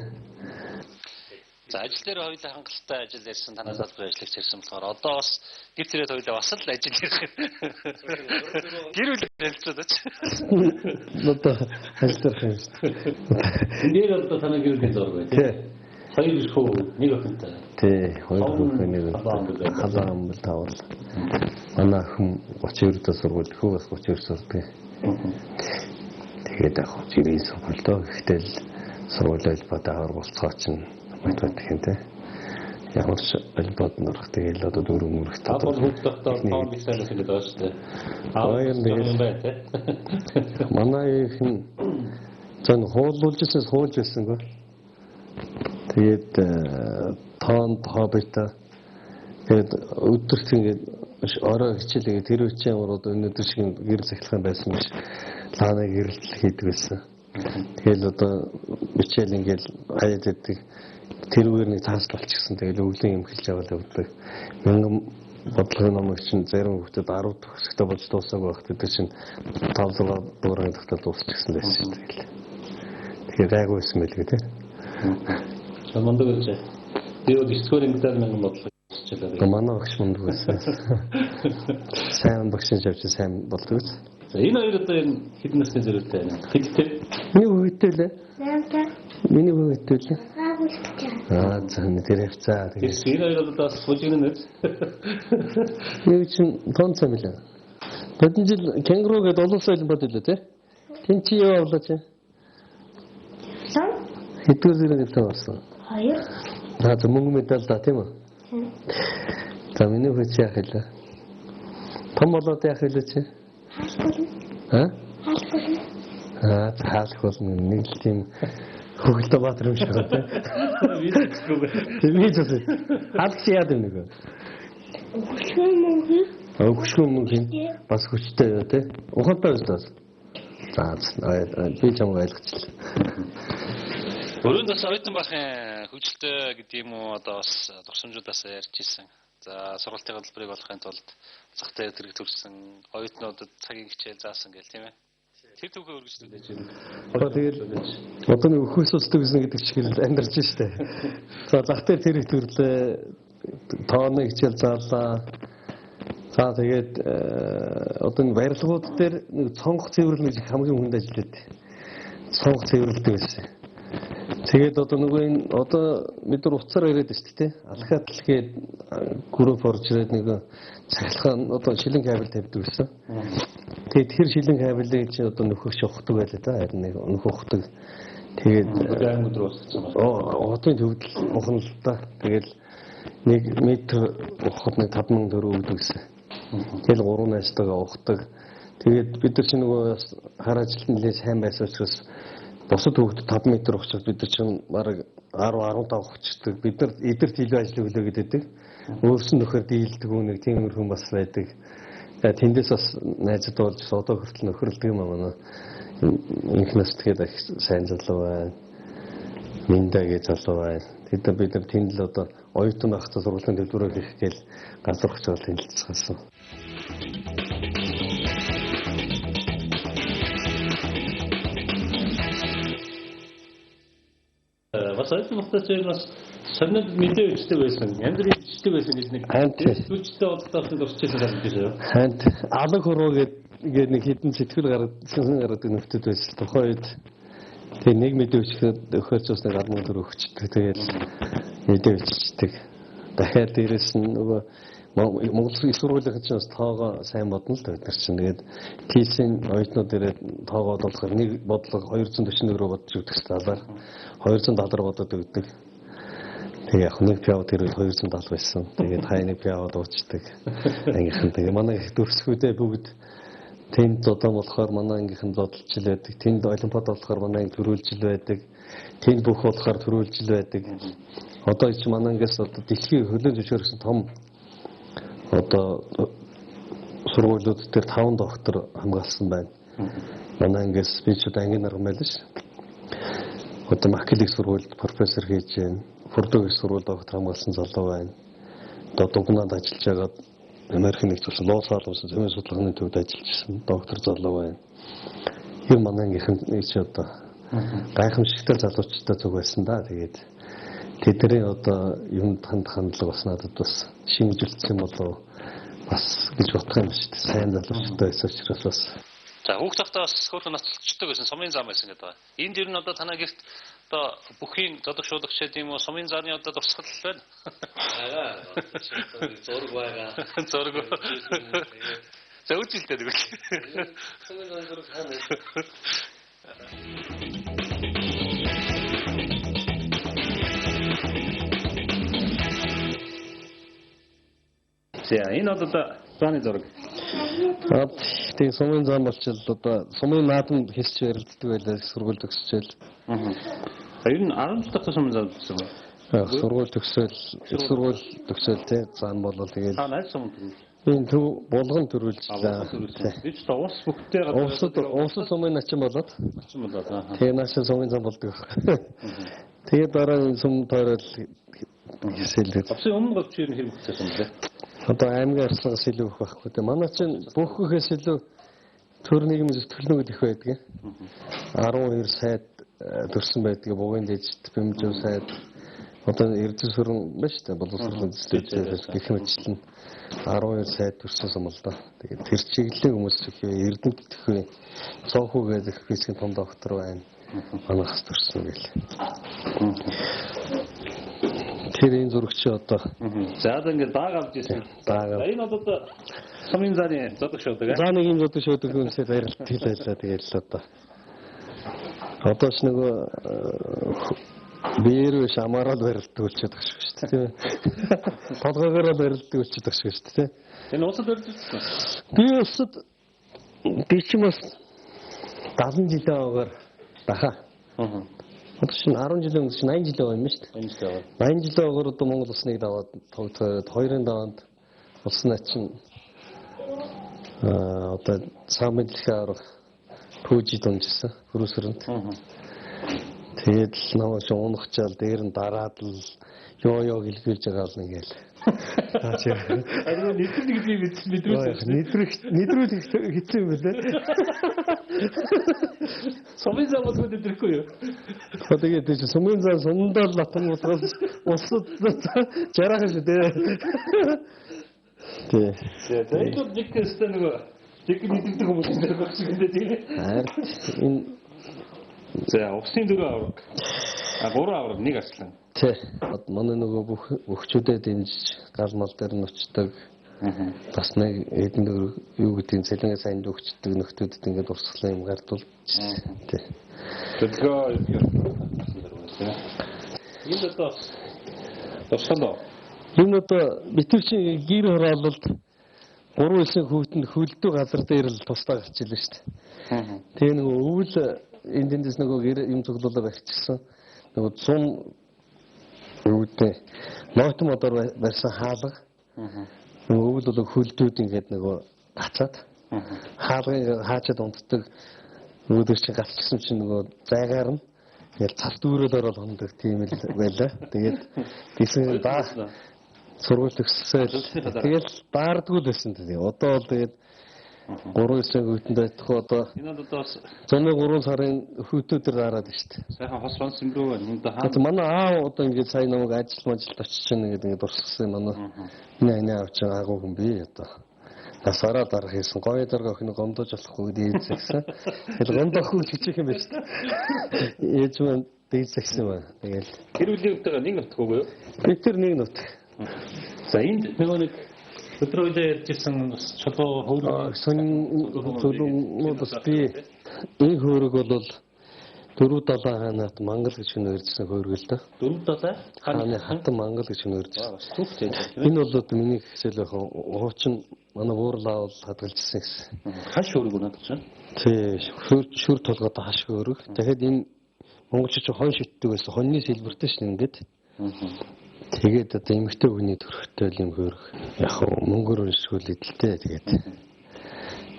За ажил дээр хоёулаа хангалттай ажил ярьсан танаас албан ажиллагч ярьсан болохоор одоо бас гэр тэрээд хоёулаа бас л ажил ярих. Гэр бүл ярилцаад ач. Одоо ажил ярих юм шүү дээ. Энэ дээр одоо танай гэр бүлийн зураг байна тий. Хоёр хүү нэг охинтой. Тий, хоёр хүү нэг охинтой. Халаан амбал тавал. Манай охин 32 дэх сургууль, хүү бас 32 сурдаг. Тэгээд яг жирийн сургууль доо. Гэхдээ л сургууль олбоод аваар болцгоо чинь математик юм те. Ямар ч олбоод нөрөх тэгэл одоо дөрөв мөрөх та бол хүүхдтэй тоон бих сайн гэдэг байгаа шүү дээ. Аа юм байна те. Манай их нь зэн хуулуулж ирсэн суулж ирсэнгүй. Тэгээд тоон тообита тэгээд өдөрт ингээд орой хичээл ингээд тэр үеийн ямар одоо өнөөдөр шиг гэрэл цахилгаан байсан биш. Лаанаа гэрэлтэл хийдэг байсан. Тэгэл одоо хичээл ингээд хаяад идэг. Тэрүүгээр нэг цаасл болчихсон. Тэгэл өвлийн юм хэлж аваад явдаг. Мянган бодлогын номыг чинь зарим хүүхдэд 10 төгсгөлтэй болж дуусаагүй байх гэдэг чинь 5 6 дугаар ангидтай дуусчихсан байсан шүү дээ. Тэгэхээр гайгүй байсан байлгүй те. За мундаг гэж. Би бол 9 дугаар ангидаа мянган бодлого хичээлээ. Манай багш мундаг байсан. Сайн багш нь авч сайн болдог биз. За энэ хоёр одоо энэ хэдэн насны зэрэгтэй байна? Хэдтэй? Миний хүүхэдтэй лээ. Миний хүүхэдтэй лээ. Аа за тэр явцаа. Тэгээд энэ хоёр одоо бас бүжигнэн үз. Нэг чинь тонцоо мэлээ. Хэдэн жил кенгуру гэдэг олон улсын олимпиад үлээ те. Тин чи юу авлаа чи? Хэдгээр зэрэг диплом авсан? 2. Аа за мөнгө медаль да тийм үү? За миний хүү чи яах вэ? Том болоод яах вэ чи? Аа? Хаалх болно. Аа хаалх болно. Нэг л тийм хөгөлдөө баатар юм шиг байна тийм. Би ч үгүй. Хаалх чи яад юм нэг вэ? Өгшгөн мөнгө. Өгшгөн мөнгө бас хүчтэй юу те? Ухаантай байж таас. За би чамайг ойлгочлаа. Өрөөнд бас оюутан бахын хөгжилтэй гэдэг юм уу одоо бас дурсамжуудаас ярьж ирсэн. За сургалтын хөтөлбөрийг олохын тулд зах дээр тэрэг төрсэн оюутнуудад цагийн хичээл заасан гэл тийм ээ. Тэр түүхээ өргөжлүүлж байна. Одоо тэгэл одоо нэг өхөөс усдаг гэсэн гэдэг шиг л амьдарч штэ. За зах дээр тэрэг төрлөө, тооны хичээл заалаа. За тэгээд одоо нэг барилгууд дээр нэг цонх цэвэрлэх гэж хамгийн хүнд ажил байдаг. Цонх цэвэрлэдэг байсан. Тэгээд одоо нөгөө энэ одоо бид нар уцаар яриад байна шүү дээ. Алхаатал гээд групп орж ирээд нэг цахилгаан одоо шилэн кабель тавьдаг гэсэн. Тэгээд тэр шилэн кабелийг чи одоо нөхөх ухдаг байлаа да. Харин нэг нөхөх ухдаг. Тэгээд аймаг руу уссан байна. Хотын төвдөл ухна л да. Тэгэл 1 метр ухахад нэг 5000 төгрөг өгдөг гэсэн. Тэгэл 3 найзтайгаа ухдаг. Тэгээд бид нар чинь нөгөө хар ажилт нэлээд сайн байсан учраас бусад хүүхдүүд 5 метр ухчихад бид нар чинь бараг 10 15 ухчихдаг. Бид нар эдэрт илүү ажил өглөө гэдэг. Өөрсөн нөхөр дийлдэг үү нэг тийм хүн бас байдаг. Тэндээс бас найзад болж одоо хүртэл нөхөрлөдөг юм аа манай. Инхнээс тэгээд их сайн залуу байна. Миндэ гэж залуу байна. Тэд бид нар тэнд л одоо оюутан байхдаа сургуулийн төлбөрөөр хийх гээл газар ухчаал тэнэлцсэн. Бас оюутан байхдаа ч бас сонирхол мэдээ өгчдөг байсан. Янз бүрийн бичдэг байсан гэж нэг хүчтэй бодлоотой дурсчихсан санагдаж байна. Хант алаг хуруу гэдэг нэг хідэн сэтгэл гаргадаг нөхдөд байсан. Тухайн үед тэгээ нэг мэдээ өчгөд өгөхөөр ч бас нэг 10 төгрөг өгчдөг. Тэгэл мэдээ өччихдэг. Дахиад дээрэс нь нөгөө Монгол их сургуулийн чинь бас тоогоо сайн бодно л да бид нар чинь. Тэгээд ТИС-ийн оюутнууд ирээд тоогоо бодохоор нэг бодлого 240 төгрөг бодож өгдөг талаар 270 бодоод өгдөг. Тэгээ яг нэг пиав тэр үед 270 байсан. Тэгээд хай нэг пиав дуучдаг. Ангийнхан тэгээ манай их дөрсгүүдээ бүгд тэнд зодон болохоор манай ангийнхан зодолчл байдаг. Тэнд олимпиад болохоор манай анги төрүүлжил байдаг. Тэнд бүх болохоор төрүүлжил байдаг. Одоо чи манай ангиас одоо дэлхийн хөлөө зөвшөөрсөн том одоо сургуулиуд дээр 5 доктор хамгаалсан байна. Манай ангиас би ч одоо ангийн нарган байлаа ш. Одоо Макил их сургуульд профессор хийж байна. Фордог их сургуульд доктор хамгаалсан залуу байна. Одоо Дугнаад ажиллаж байгаад Америкийн нэгдсэн улсын Лос Аламос цөмийн судалгааны төвд ажиллаж исэн доктор залуу байна. Юу манай ангийнхан чи одоо гайхамшигтай залуучтай зүг байсан да. Тэгээд тэдний одоо юмд хандах хандлага бас надад бас шинжилсэн болов бас гэж бодох юм шүү дээ. Сайн залуучтай байсан учраас бас. За хүүхд тавтаа бас хөөрхөн ноцолцдог байсан, сумын зам байсан гэдэг байна. Энд ер нь одоо танаа гэрт одоо бүхийн зодог шуудаг шээ тийм үү сумын зааны одоо дурсгал байна. Аа зураг байгаа. Зураг. За үжилтэй тэгвэл. Сумын зам зураг хаана вэ? За энэ одоо зааны зураг. Тэгээ сумын зам болчихвол одоо сумын наадам хийсч ярилддаг байлаа сургууль төгсчээл. Аа. Ер нь 17 дахь сумын зам гэсэн үг. Сургууль төгсөөл, их сургууль төгсөөл тий зам болол тэгэл. Та аль сумын төрүүл? Энэ төв булган төрүүлжлээ. Би ч улс бүгдээ улсад сумын начин болоод. Начин болоод. Аа. Тэгээ наашаа сумын зам болдог. Тэгээ дараа нь сум тойрол хэсэлдэг. Улсын өмнө голч ер нь хэр мөхцсөн юм бэ? Одоо аймгийн арслангаас илүү их байхгүй дээ. Манай чинь бүх хөхөөс илүү төр нийгмийн зүтгэлнүүд их байдаг. 12 сайд төрсэн байдаг. Бугын дэжт, бэмжүү сайд, одоо Эрдэнэ сүрэн байна шүү дээ. Боловсролын зөвлөлтөөс гэх мэтчлэн 12 сайд төрсэн сум л да. Тэгээд тэр чиглэлийн хүмүүс их Эрдэнэт их вэ. Цоохүү гэдэг физикийн том доктор байна. Манайхас төрсэн гэл. Тэр энэ зурагч одоо. За одоо ингээд дааг авч ирсэн. Дааг. Энэ одоо сумын зааны зодог шуудаг. За нэг юм зодог шуудаг хүмүүсээ баярлалтай байлаа. Тэгэл одоо. Одоо ч нөгөө биеэр биш амаараа л барилддаг болчиход байгаа шүү дээ тийм ээ. Толгоогоор л барилддаг болчиход байгаа шүү дээ тийм. Энэ улсад барилдсан. Би улсад би ч юм бас 70 жилийн агаар баха. Аа. Одоо чинь 10 жилийн өмнө чинь 80 жилийн юм шүү дээ. 80 жилийн агаар одоо Монгол улсныг даваад тогтоод хоёрын даваанд улснаа чинь одоо цаан дэлхийн аварга пүүжид унжсан Брюсернд. Тэгээд л намайг чи унахчаал дээр нь дараад л ёо гэлгэлж байгаа л ингээл. Харин нэдрэх гэдгийг мэдрүүлсэн. Нэдрүүлэх хэцүү юм билээ. Сумын зам болгүй нэдрэхгүй юу? Тэгээд чи сумын зам сумдаа л латан болгоос улсад жараах шүү дээ. Тий. За энэ бол нэг өстө нөгөө нэг нэдэрдэг хүмүүс нэр байх шиг энэ тий. Харин энэ За усын дөрөв авраг. А гурван авраг нэг арслан. Тэ. Манай нөгөө бүх өвчүүдэд дэмжиж гал мал дээр нь очдог. Бас нэг хэдэн төгрөг юу гэдгийг цалингаа сайн өгчдөг нөхдүүдэд ингээд урсгалын юм гардуул. Тэ. Төлгөө тийм. Энэ одоо дурсгал уу? Энэ одоо битүүрчин гэр хороололд 3 жилийн хүүтэнд хөлдөө газар дээр л тусдаа гарч илээ шүү дээ. Тэгээ нөгөө өвөл энд тэндээс нөгөө гэр юм цуглуулаа барьчихсан. Нөгөө 100 юу гэдэг нойтон модоор барьсан хаалга. Нөгөө өвөл бол хөлдүүд ингээд нөгөө гацаад хаалгыг хаачаад унтдаг. Нөгөөдөр чинь гацчихсан чинь нөгөө зайгаар нь ингээл цас дүүрэл ороод хондог тийм л байлаа. Тэгээд тэгсэн даа сургууль төгссөн. Тэгэл daардгүй л байсан тийм. Одоо бол тэгээд 3 жилийн хүүтэнд байх одоо энэ бол одоо бас 103 сарын хүүтүүд гараад шүү дээ. Сайхан хос сонс юм руу байна. Энд хаа. Манай аав одоо ингээд сая намайг ажил мажилд очиж чинь ингээд дурсгасан манай. Энэ аны аав чинь агуу хүн би одоо. Насаараа дарах хийсэн. Гоё дарга охин гомдож болохгүй гэдэг ээж загсан. Тэгэл гомдохгүй л хичээх юм байна шүү дээ. Ээж маань дэж загсан байна. Тэгэл гэр бүлийн хүүтэйгээ нэг нутг үгүй юу? Бид тэр нэг нутг. За энд нөгөө нэг өдөр үедээ ярьжсэн бас чулуу хөөрөг сонин чулуунууд бас би энэ хөөрөг бол 470 хаанат Монгол гэж нэржсэн хөөрөг л да. 470 хааны хатан Монгол гэж нэржсэн. Бас түүхтэй. Энэ бол одоо миний хичээл байх хуучин манай буурлаа бол хадгалжсэн гэсэн. Хаш хөөрөг өнөд чинь. Тий, шүр толгойтой хаш хөөрөг. Тэгэхээр энэ монголчууд хон шиддэг байсан. Хоньны сэлбэртэй шин ингээд. Тэгээд одоо эмэгтэй хүний төрхтэй л юм хөөрөх. Яг хөө мөнгөөр өршгүүл идэлтэй тэгээд.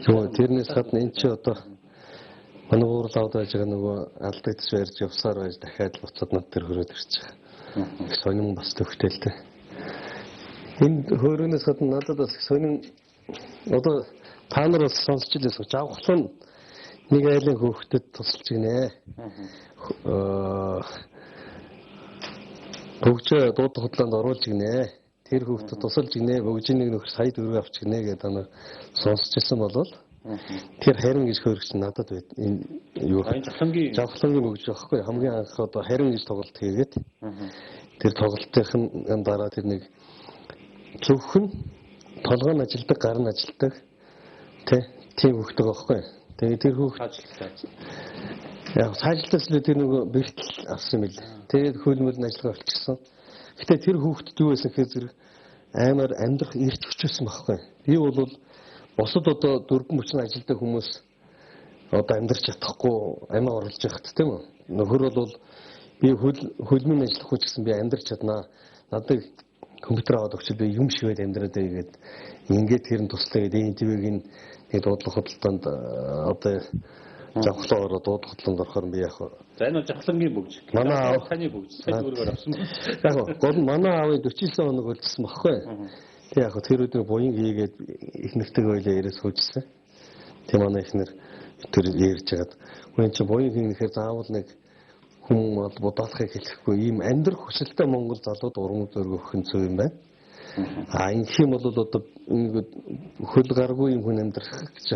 Зөв тэрнээс гадна эн чи одоо манай уурлаад байж байгаа нөгөө алдагдж барьж явсаар байж дахиад буцаад над дээр хөрөөд ирж байгаа. Их сонин бас төвхтэй л дээ. Энэ хөөрөнөөс гадна надад бас их сонин одоо та нар бас сонсч илээс жавхлан нэг айлын хөөхдөд тусалж гинэ. Бөгжөө дууд худлаанд оруулж гинэ. Тэр хүүхдэд тусалж гинэ. Бөгжийн нэг нөхөр сая төгрөг авч гинэ гэдэг та нар сонсч ирсэн болвол тэр харин гэж хөөрөгч надад байд. Энэ юу жавхлангийн бөгж байхгүй хамгийн анх одоо харин гэж тоглолт хийгээд тэр тоглолтын дараа тэр нэг зөвхөн толгой нь ажилдаг, гар нь ажилдаг тийм хүүхд байгаа байхгүй. Тэгээ тэр хүүхд яг цаашлаас л тэр нөгөө бэртэл авсан юм билээ. Тэгээд хөлмөл нь ажиллагаа болчихсон. Гэтэ тэр хүүхдэд юу байсан гэхээр зэрэг амар амьдрах эрч хүч байсан байхгүй. Би бол бусад одоо дөрвөн мөчн ажилдаг хүмүүс одоо амьдрч чадахгүй амиа оруулж явахт тийм үү. Нөхөр бол би хөлмийн ажиллахгүй ч гэсэн би амьдрч чаднаа. Надад компьютер аваад өгч би юм шивээд амьдраад байя гэд ингээд тэр нь туслаа гэд энэ ТV-гийн нэг дуудлага худалдаанд одоо жавхлаа ороод дуудлага худалдаанд орохоор би яг за энэ бол жавхлангийн бөгж. Манай аав таны бөгж сая төгрөгөөр авсан. Яг гол нь манай аавын 49 хоног үлдсэн багхгүй. Тэг яг тэр өдөр буян хийгээд их нэртэйг ойлоо яриа суужсэн. Тэг манай ихнэр тэр ярьж хагаад үн чи буян хийхээр заавал нэг хүн бол будаалахыг хэлэхгүй ийм амьдрах хүсэлтэй монгол залууд урам зориг өгөх нь зөв юм байна. А ингэх юм бол одоо ингээд хөл гаргүй юм хүн амьдрах гэж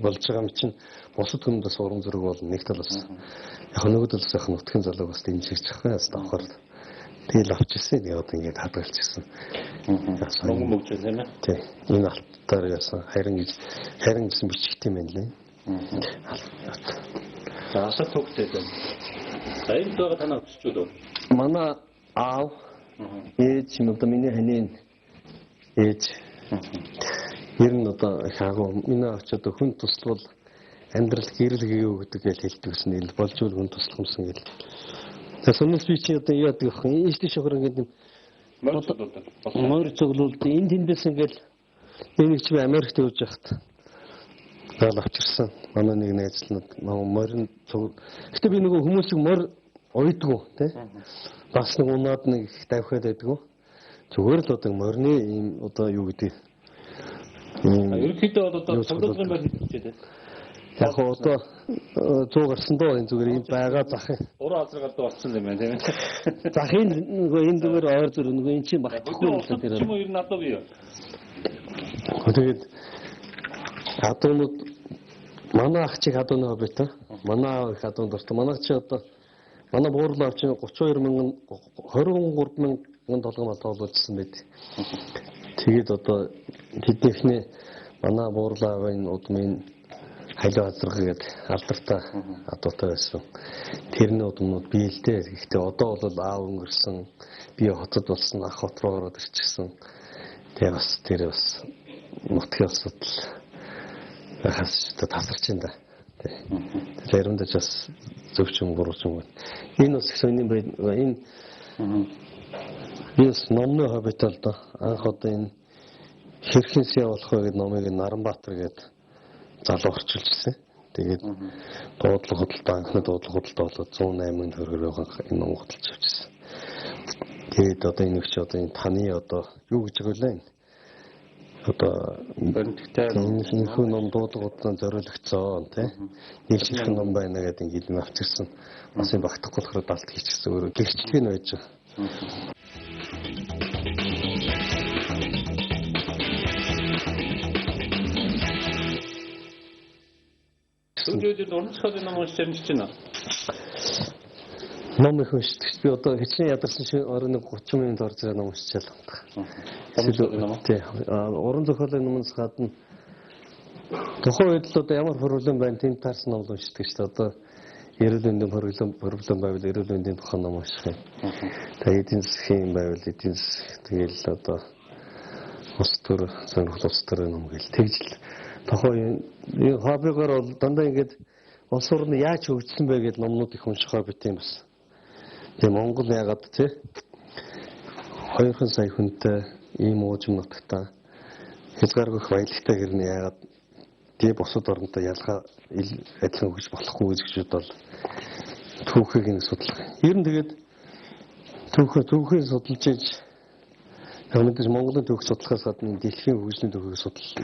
болж байгаа юм чинь бусад хүнд бас урам зориг бол нэг талаас яг нөгөө талаас яг нутгийн залууг бас дэмжиж байгаа бас давхар тэгэл авчихсан яг одоо ингээд хадгалчихсан. Монгол бөгж тийм ээ. Тий. Энэ алтаар яасан харин гэж харин гэсэн бичгт юм байна лээ. За асар төгтэй байна. За энд байгаа танаа өсчүүд үү? Манай аав ээж юм одоо миний ханийн ээж ер нь одоо их агуу миний аав ч одоо хүн туславал амьдрал гэрэл гээв гэдэг л хэлдэг гэсэн нэл болж үл хүн туслах юмсан гэл. За сонноос би чи одоо яадаг вэ? Ийш тийш явахаар ингээд морь цуглуулдаг. Энэ тэндээс ингээд энэ чи би Америкт явж байхад гал авчирсан. Манай нэг найз л морин цуг. Гэтэ би нөгөө хүмүүсийг морь уйдгүй тий. Бас нэг унаад нэг их давхиад байдгүй. Зүгээр л одоо морины ийм одоо юу гэдэг ийм ерөнхийдөө бол одоо цуглуулгын морь гэж байна. Яг одоо 100 гарсан доо энэ зүгээр ийм байгаа зах. Уран азар гардаг болсон юм байна тийм ээ. Захын нөгөө энэ зүгээр ойр зүр нөгөө эн чинь багтахгүй юм л тэр. Юм уу ер нь адуу бий юу? Тэгээд адуунууд манай ах чиг адууны хоббитой. Манай аав их адуун дуртай. Манай ах чи одоо Манай буурлаа авчин 32 мянган 23 мянган толгой мал тоолуулсан байт. Тэгээд одоо тэднийхний манай буурлаавын удмын халиу азарга гэдэг алдартай адуутай байсан. Тэрний удмнууд бий л дээ. Гэхдээ одоо бол аав өнгөрсөн, би хотод болсон, ах хот руу ороод ирчихсэн. Тэгээ бас тэр бас нутгийн асуудал байхаас ч тасарч юм да. Заримдаа ч бас зөв ч юм буруу ч юм. Энэ бас их сонин байна. Энэ би бас номны хоббит л доо. Анх одоо энэ хэрхэн сая болох вэ гэдэг номыг Наранбаатар гэдэг залуу орчуулж ирсэн. Тэгээд дуудлага худалдаа анхны дуудлага худалдаа болоод 108 төгрөгөөр энэ ном худалдаж авчихсан. Тэгээд одоо энэ өгч одоо энэ таны одоо юу гэж байгаа вэ? Одоо баримттай энэхүү ном дуудлага худалдаанд зориулагдсан тий. Нэг чихэн ном байна гэдэг ингээд юм авчирсан. Бас юм багтахгүй болохоор далд хийчихсэн. Өөрөө гэрчлэг нь байж байгаа. Сүүлийн үед уран зохиолын ном уншиж амжиж байна. Ном их уншдаг. Би одоо хичнээн ядарсан шиг орой 30 минут орж ирээ ном уншчихлаа. Тий. Уран зохиолын номоос гадна тухайн үед л одоо ямар проблем байна тэнд таарсан ном уншдаг шүү дээ. Одоо эрүүл мэндийн проблем байвал эрүүл мэндийн тухай ном унших юм. Тэгээ эдийн засгийн байвал эдийн засаг тэгэл одоо улс төр сонирхол улс төрийн ном гэл тэгж л тухайн энэ хоббигоор бол дандаа ингээд улс орн яаж хөгжсөн бэ гэдэг номнууд их унших хоббит юм бас. Тэгээ Монгол яагаад тий 2 сая хүнтэй ийм уужим нутагта хязгааргүй их баялагтай гэрнэ яагаад тий бусад оронтой ялгаа адилхан хөгж болохгүй гэж бодвол түүхийг нэг судлах. Ер нь тэгээд түүхийг судалж иж яг мэдээж Монголын түүх судлахаас гадна дэлхийн хөгжлийн түүхийг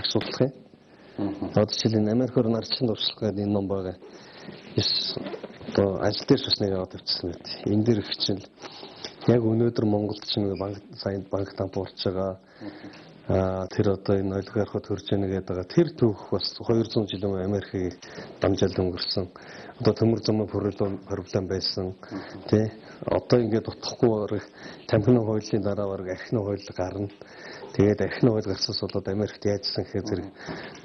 судлах юм. Одоо жишээл нь Америкээр нарчин туршлага гэдэг энэ ном байгаа. Одоо ажил дээр бас нэг аваад авчихсан байт. Энэ дээр их чинь яг өнөөдөр Монголд чинь банк сайн банк дампуурч байгаа. Тэр одоо энэ олигархууд хөрж яана гэдэг байгаа. Тэр түүх бас 200 жилийн өмнө Америкийг дамжаал өнгөрсөн. Одоо төмөр зумын проблем байсан. Тэ? Одоо ингээд утахгүй бараг тамхины хуулийн дараа бараг архины хууль гарна. Тэгээд архины хууль гарсаас болоод Америкт яажсан гэхээр зэрэг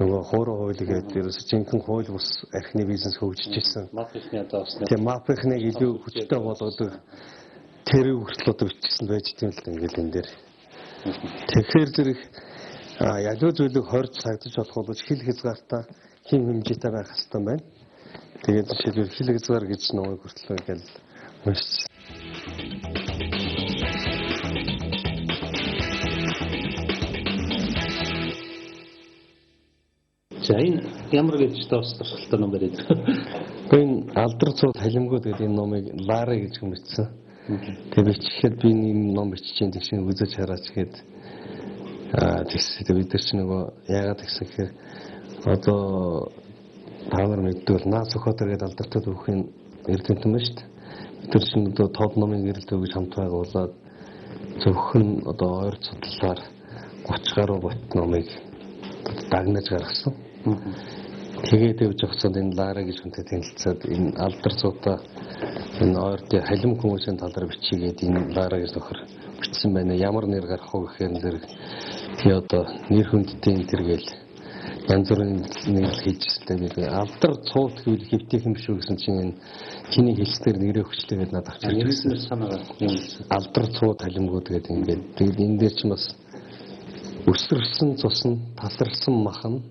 нөгөө хуурай хууль гэдэг ерөөсө жинхэнэ хууль бус архины бизнес хөгжиж ирсэн. Мафийнхны одоо бас тийм мафийнхныг илүү хүчтэй болгодог тэрийг хүртэл одоо бичсэн байж тийм л ингээл энэ дээр. Тэгэхээр зэрэг ялуу зүйлийг хорж сагдаж болох бол хил хязгаартай хим хэмжээтэй байх хэрэгтэй байна. Тэгээд жишээлбэл хил хязгаар гэж номыг хүртэл ингээл уншсан. За энэ ямар гэж бас туршилтаа ном бариад. Энэ алдар цууд халимгууд гэдэг энэ номыг Лара гэж хүн бичсэн. Тэгээ бичихээд би нэг ном бичиж чинь тэгшин үзэж хараач гээд тэгсэн. Тэгээ бид нар чинь нөгөө яагаад тэгсэн гэхээр одоо та нар мэддэг бол Наад Сүхбаатар гэдэг алдартай түүхийн эрдэмтэн байна шүү дээ. Бид нар чинь одоо топ номын гэрэл төвөж хамт байгуулад зөвхөн одоо ойр судлалаар 30 гаруй бот номыг дагнаж гаргасан. Тэгээд явж хугацаанд энэ Лара гэж хүнтэй танилцаад энэ алдар цуудаа энэ ойрдын халим хүмүүсийн талаар бичигээд энэ Лара гэж нөхөр бичсэн байна. Ямар нэр гарах вэ гэхээр зэрэг би одоо нэр хүндтэй энэ тэргээл янз бүрийн нэр хийжсэн л дээ. Алдар цуут гэвэл хэвтэх юм шүү гэсэн чинь энэ чиний хэлснээр нэрээ хүчлээ гэдээ надад авчирч ирсэн санаагаар юм хэлсэн. Алдар цуут халимгууд гэдэг ингээд тэгээд энэ дээр чинь бас өсөрсөн цус нь тасарсан мах нь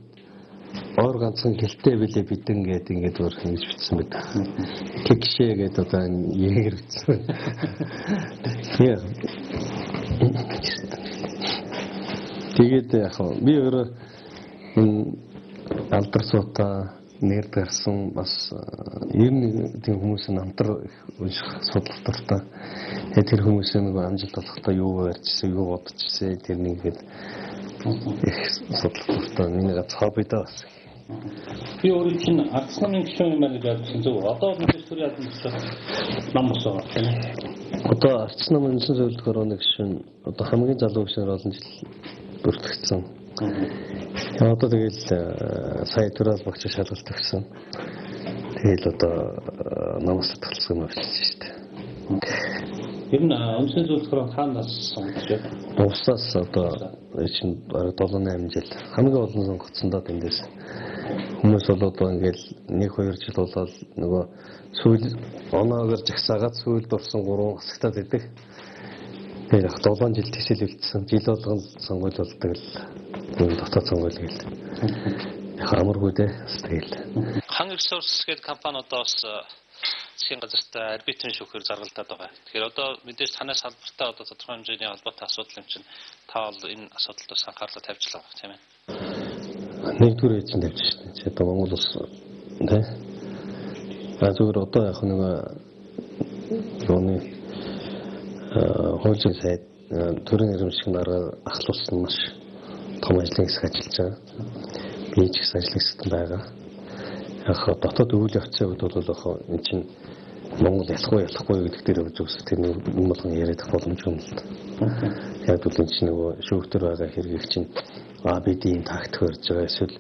ор ганцхан гэлтэй билээ бидэн гээд ингээд өөр ингэж бичсэн байдаг. Тэгшээ гээд одоо егэр бичсэн. Тэгээд яг би өөрөө энэ алдар цуута нэр гарсан бас ер нь тийм хүмүүсийн намтар унших судлах дуртай. Тэгээд тэр хүмүүсийн нөгөө амжилт олохдоо юу барьжсэн, юу бодчихсэн тэр нэг ингээд их судлах дуртай. Миний гац хобби даа бас. Би өөрөө чинь Ардс намын гишүүн юм байна гэж бодсон зөв. Одоо мэдээж төрийн албан тушаал нам бос байгаа тийм ээ. Одоо Ардс намын үндсэн зөвлөлт хорооны гишүүн одоо хамгийн залуу гишүүнээр олон жил бүртгэгдсэн. Одоо тэгэл сая төрөл багч шалгалт өгсөн. Тэгэл одоо намаас татгалзах юм болчихсон шүү дээ. Ер нь үндсэн зөвлөхөөр хаанаас сонгогдож байна? Улсаас одоо чинь бараг 7 8 жил хамгийн олон сонгогдсон доо тэндээс. Хүмүүс бол одоо ингээл 1 2 жил болоод нөгөө сүүл оноогоор жагсаагаад сүүлд орсон 3 асагтаад идэг. Тэгээд яг 7 жил тэгшэл үлдсэн. Жил болгон сонгуул болдог л юм дотоод сонгуул гээл. Яг амаргүй дээ. Бас тэгэл. Хан Ресурс гэдэг компани одоо бас засгийн газарт арбитрийн шүүхээр заргалдаад байгаа. Тэгэхээр одоо мэдээж танай салбартаа одоо тодорхой хэмжээний холбоотой асуудал юм чинь та бол энэ асуудалд бас анхаарлаа тавьж л байгаа тийм ээ. Нэгдүгээр ээлжинд тавьж шээ. Чи одоо Монгол улс тий. А зүгээр одоо яг нэг юуны хуулийн сайд төрийн эрхэмлэх дарга ахлуулсан маш том ажлын хэсэг ажиллаж байгаа. Би ч гэсэн ажлын хэсэгт байгаа. Яг дотоод үйл явцын хувьд бол яг энэ чинь Монгол ялахгүй ялахгүй гэдэг дээр явж байгаа тэр нэг юм болгон яриад байх боломжгүй юм л да. Яг л энэ чинь нөгөө шүүхтэр байгаа хэргийг чинь А Б Д-ийн тактик барьж байгаа эсвэл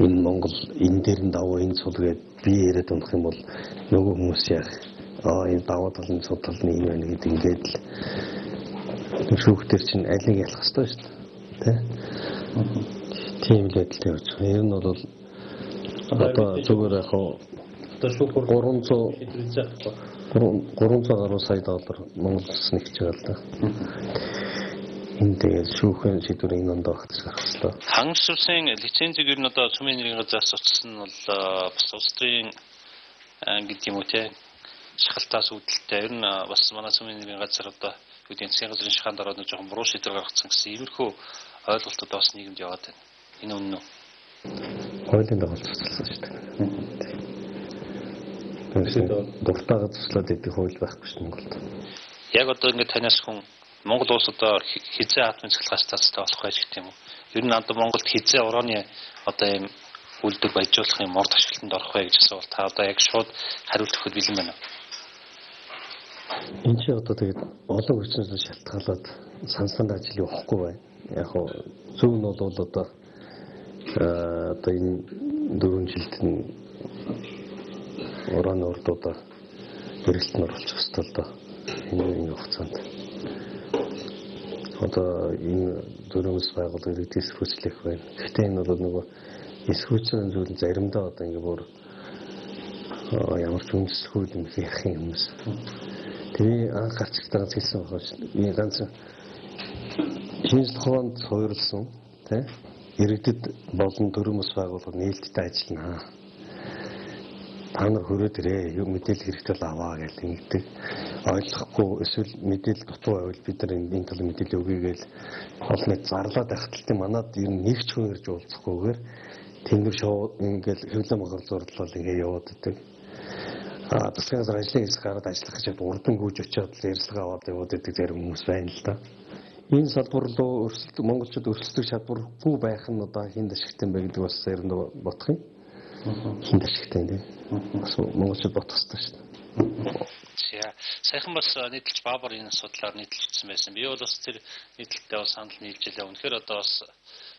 энэ Монгол энэ дээр нь давуу энэ сул гээд би яриад унах юм бол нөгөө хүмүүс яах энэ давуу тал нь сул тал нь энэ байна гэдэг ингээд л шүүхтэр чинь аль нэг ялах ёстой шүү дээ. Тэ? Тийм л байдалтай явж байгаа. Ер нь бол одоо зүгээр яг Одоо шүүхөр 300 шийдвэрлэж байгаа. 300 гаруй сая доллар Монгол улс нэгж байгаа л да. Энэ тэгээд шүүхийн шийдвэр энэ онд багтаж гарах хэрэгтэй. Хан Ресурсын лицензийг ер нь одоо цөмийн нэрийн газраас утсан нь бол бас улс төрийн гэдэг юм уу те шахалтаас үүдэлтэй. Ер нь бас манай цөмийн нэрийн газар одоо юу гэдэг засгийн газрын шахаанд ороод нэг жоохон буруу шийдвэр гаргацсан гэсэн иймэрхүү ойлголтууд бас нийгэмд яваад байна. Энэ үнэн үү? Хуулийн дагуу цуцласан шүү дээ. Дуртайгаа туслаад идэх хууль байхгүй шүү Монголд. Яг одоо ингээд танаас хүн Монгол улс одоо хизээ атомын цахилгаан станцтай болох байж гэх юм уу? Ер нь одоо Монголд хизээ ураны одоо ийм үйлдвэр баяжуулах юм морд ашиглалтанд орох вэ гэж асуувал та одоо яг шууд хариулт өгөхөд бэлэн байна уу? Энэ чи одоо тэгээд олон хүчнээс шалтгаалаад сансан ажил явахгүй байна. Яг хуу зөв нь бол одоо одоо энэ 4 жилд нь уран урдуудаа эргэлтэнд оруулах ёстой л доо. Энэ хугацаанд. Одоо энэ дөрвөн улс байгууллага иргэдээс хүчлэх байна. Гэхдээ энэ бол нөгөө эсвүүцэн зүйл заримдаа одоо ингээ бүр ямар ч үндэсгүй юм ярих юм хүмүүс. Тэгээ анх гарч ирэхдээ ганц хэлсэн байгаа шүү. Энэ ганц шинжлэх ухаанд суурилсан тий иргэдэд болон дөрвөн улс байгууллага нээлттэй ажиллана. Та нар хөрөөд ирээ. Юу мэдээлэл хэрэгтэй бол аваа гэж ингэдэг. Ойлгохгүй эсвэл мэдээлэл дутуу байвал бид нар энэ талын мэдээлэл өгье гээл олон зарлаад байхад л тийм манад ер нь нэг ч хүн ирж уулзахгүйгээр тэнгэр шоу ингээл хэвлэн монгол зурлал ингээ яваад идэг. А засгийн газар ажлын хэсэг гараад ажиллах гэж урдан гүйж очиод л ярилцлага аваад яваад идэг зарим хүмүүс байна л да. Энэ салбар руу өрсөлдөг монголчууд өрсөлдөх чадваргүй байх нь одоо хинд ашигтай юм бэ гэдэг бас заримдаа бодох юм. Хинд ашигтай юм тийм. Бас монголчууд бодох хэрэгтэй шүү дээ. За сайхан бас нийтлж баабар энэ асуудлаар нийтлжсэн байсан. Би бол бас тэр нийтлэлтэй бас санал нийлж илээ. Үнэхээр одоо бас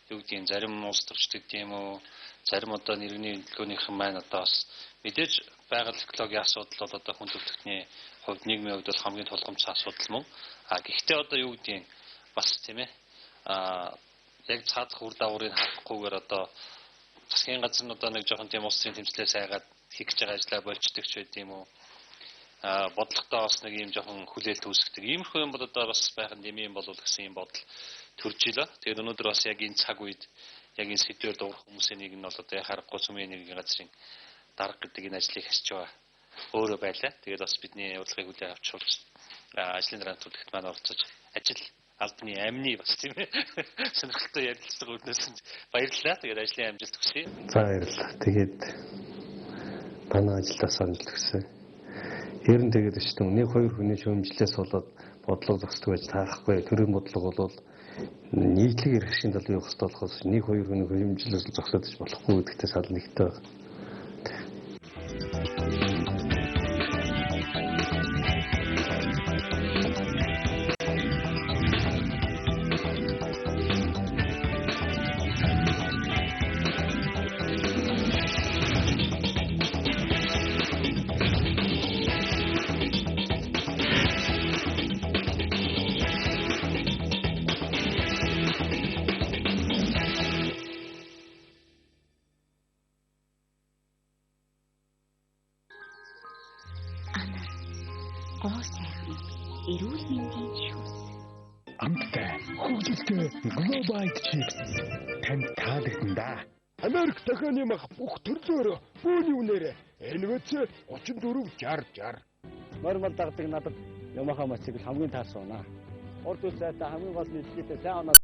юу гэдгийг зарим улс төрчд гэдэг юм уу, зарим одоо нэрний хөдөлгөөнийхэн маань одоо бас мэдээж байгаль экологийн асуудал бол одоо хүн төрөлхтний хувьд нийгмийн хувьд бол хамгийн тулгамдсан асуудал мөн. А гэхдээ одоо юу гэдгийг бас тийм ээ яг цаадах үр дагаврыг харахгүйгээр одоо засгийн газар нь одоо нэг жоохон тийм улс төрийн тэмцлээс айгаад хийх гэж байгаа ажлаа болчдөг ч байд юм уу. Бодлоготой бас нэг юм жоохон хүлээлт үүсгдэг. Иймэрхүү юм бол одоо бас байх нь юм юм болов гэсэн юм бодол төрж илээ. Тэгээд өнөөдөр бас яг энэ цаг үед яг энэ сэдвээр дуурах хүмүүсийн нэг нь бол одоо харахгүй цөмийн нэг газрын дарга гэдэг энэ ажлыг хасч байгаа. Өөрөө байлаа. Тэгээд бас бидний урилгыг хүлээн авч хурц ажлын дараа төлөгт маань оролцож ажил албаны амны бас тийм ээ сонирхолтой ярилцлага өгнөөс нь баярлалаа. Тэгээд ажлын амжилт хүсье. За баярлалаа. Тэгээд танай ажилдаа амжилт хүсье. Ер нь тэгээд өчтөн нэг хоёр хүний шүүмжлээс болоод бодлого зогсдог байж таарахгүй. Төрийн бодлого бол нийтлэг эрх ашигын талд явах хэрэгтэй болохоос нэг хоёр хүний шүүмжлээс зогсоод ич болохгүй гэдэгтээ санал нэгтэй байна. Гоо сайхан эрүүл мэндийн шүүс. Амттай, хөгжилтэй Globite Chips танд таалагдана да. Америк дахианы мах бүх төрлөөр бөөний үнээр НВЦ 34 60 60. Мормол дагдаг надад Yamaha мотоцикл хамгийн таарсан унаа. Урд үл зайтай, хамгийн гол нь илгээтэй сайн оноо.